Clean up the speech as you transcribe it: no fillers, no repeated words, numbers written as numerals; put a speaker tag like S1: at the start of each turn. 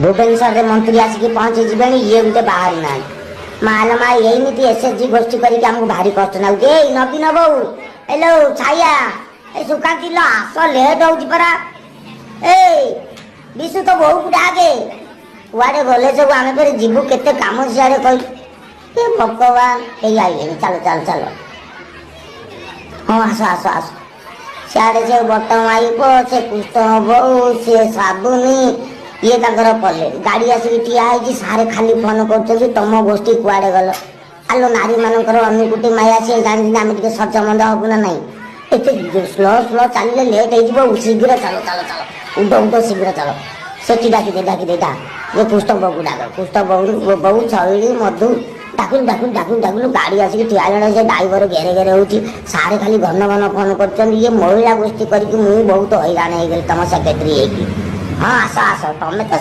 S1: ଭୁବନେଶ୍ୱରରେ ମନ୍ତ୍ରୀ ଆସିକି ପହଞ୍ଚିଯିବେଣି, ଇଏ ଗୋଟେ ବାହାରୁ ନାହାନ୍ତି। ମାଲ ମା, ଏଇମିତି ଏସ୍ଏଚଜି ଗୋଷ୍ଠୀ କରିକି ଆମକୁ ଭାରି କଷ୍ଟ ଲାଗୁଛି। ଏଇ ନବୀନ ବୋଉ, ହେଲୋ ଛାୟା, ଏ ସୁକାନ୍ତି ଲୋ, ଆସ, ଲେଟ୍ ହଉଛି ପରା। ଏଇ ବିଶୁ, ତ ବୋଉକୁ ଡାକେ। କୁଆଡେ ଗଲେ ସବୁ? ଆମେ ଫେରେ ଯିବୁ, କେତେ କାମ ସିଆଡେ କହିଲୁ। ଏ ଭଗବାନ, ଏଇ ଆଇଲେଣି। ଚାଲ ଚାଲ ଚାଲ। ହଁ, ଆସ ଆସ ଆସ। ସିଆଡେ ସେ ବଟ ମାଇପ, ସେ କୃଷ୍ଣ ବୋଉ, ସେ ସାବୁନି, ଇଏ ତାଙ୍କର ପଲେ। ଗାଡି ଆସିକି ଠିଆ ହେଇଛି। ସାରେ ଖାଲି ଫୋନ କରୁଛନ୍ତି, ତମ ଗୋଷ୍ଠୀ କୁଆଡେ ଗଲ? ଆଲୋ, ନାରୀ ମାନଙ୍କର ଅନୁକୁଟି ମାୟା, ସିଏ ଜାଣିଛନ୍ତି ଆମେ ଟିକେ ସଜମନ୍ଦ ହବୁ ନା ନାହିଁ। ଏତେ ସ୍ଲୋ ସ୍ଲୋ ଚାଲିଲେ ଲେଟ୍ ହେଇଯିବ। ଶୀଘ୍ର ଚାଲ ଚାଲ ଚାଲ, ଉଠ ଉଠ, ଶୀଘ୍ର ଚାଲ। ସେଠି ଡାକିଦେ, ଡାକିଦେ, ଡା ଯେ କୃଷ୍ଣ ବୋଉକୁ ଡାକ। କୃଷ୍ଣ ବୋଉ, ବୋଉ, ଛଇଳି, ମଧୁ, ଡାକୁଲୁ ଡାକୁଲୁ ଡାକୁଲୁ ଡାକୁଲୁ। ଗାଡି ଆସିକି ଠିଆ ହେଲାଣି, ସେ ଡ୍ରାଇଭର ଘେରେ ଘେରେ ହଉଛି। ସାରେ ଖାଲି ଘନ ଘନ ଫୋନ କରୁଛନ୍ତି। ଇଏ ମହିଳା ଗୋଷ୍ଠୀ କରିକି ମୁଁ ବହୁତ ହଇରାଣ ହେଇଗଲି ତମ ସେକ୍ରେଟାରୀ ହେଇକି। ହଁ, ଆସ ଆସ, ତମେ ତ